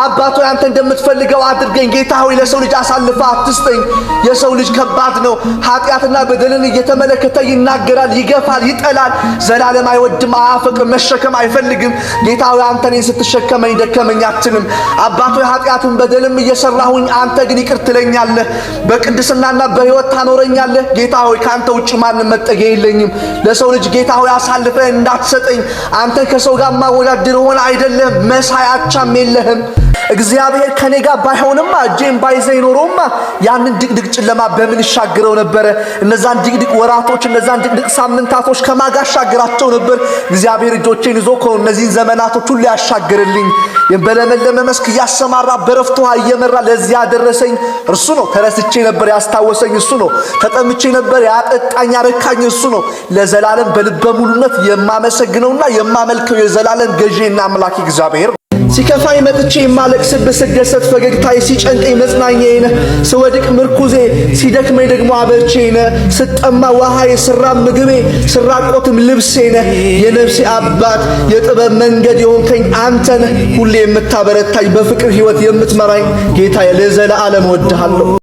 አባቶ አንተ እንደምትፈልገው አድርገኝ። ጌታ ሆይ ለሰው ልጅ አሳልፈህ አትስጠኝ። የሰው ልጅ ከባድ ነው። ኃጢአትና በደልን እየተመለከተ ይናገራል፣ ይገፋል፣ ይጠላል። ዘላለም አይወድም፣ አያፈቅርም፣ መሸከም አይፈልግም። ጌታ ሆይ አንተ እኔን ስትሸከመኝ ደከመኝ አትልም። አባቶ ኃጢአትን በደልም እየሰራሁኝ አንተ ግን ይቅር ትለኛለህ፣ በቅድስናና በሕይወት ታኖረኛለህ። ጌታ ሆይ ከአንተ ውጭ ማንም መጠጊያ የለኝም። ለሰው ልጅ ጌታ ሆይ አሳልፈህ እንዳትሰጠኝ። አንተ ከሰው ጋር ማወዳድር ሆነ አይደለም፣ መሳይ አቻም የለህም። እግዚአብሔር ከኔ ጋር ባይሆንማ እጄን ባይዘኝ ኖሮማ ያንን ድቅድቅ ጨለማ በምን እሻግረው ነበረ? እነዛን ድቅድቅ ወራቶች፣ እነዛን ድቅድቅ ሳምንታቶች ከማጋ አሻግራቸው ነበር? እግዚአብሔር እጆቼን ይዞ እኮ እነዚህን ዘመናቶች ሁሉ ያሻግርልኝ። በለመለመ መስክ እያሰማራ በረፍት ውሃ እየመራ ለዚያ ያደረሰኝ እርሱ ነው። ተረስቼ ነበር ያስታወሰኝ እሱ ነው። ተጠምቼ ነበር ያጠጣኝ ያረካኝ እሱ ነው። ለዘላለም በልበ ሙሉነት የማመሰግነውና የማመልከው የዘላለም ገዢና አምላክ እግዚአብሔር። ሲከፋኝ መጥቼ የማለቅስብህ፣ ስደሰት ፈገግታዬ፣ ሲጨንቀኝ መጽናኛዬ ነህ። ስወድቅ ምርኩዜ፣ ሲደክመኝ ደግሞ አበርቼ ነህ። ስጠማ ውሃዬ፣ ስራብ ምግቤ፣ ስራቆትም ልብሴ ነህ። የነፍሴ አባት የጥበብ መንገድ የሆንከኝ አንተ ነህ። ሁሌ የምታበረታኝ በፍቅር ሕይወት የምትመራኝ ጌታዬ ለዘለዓለም እወድሃለሁ።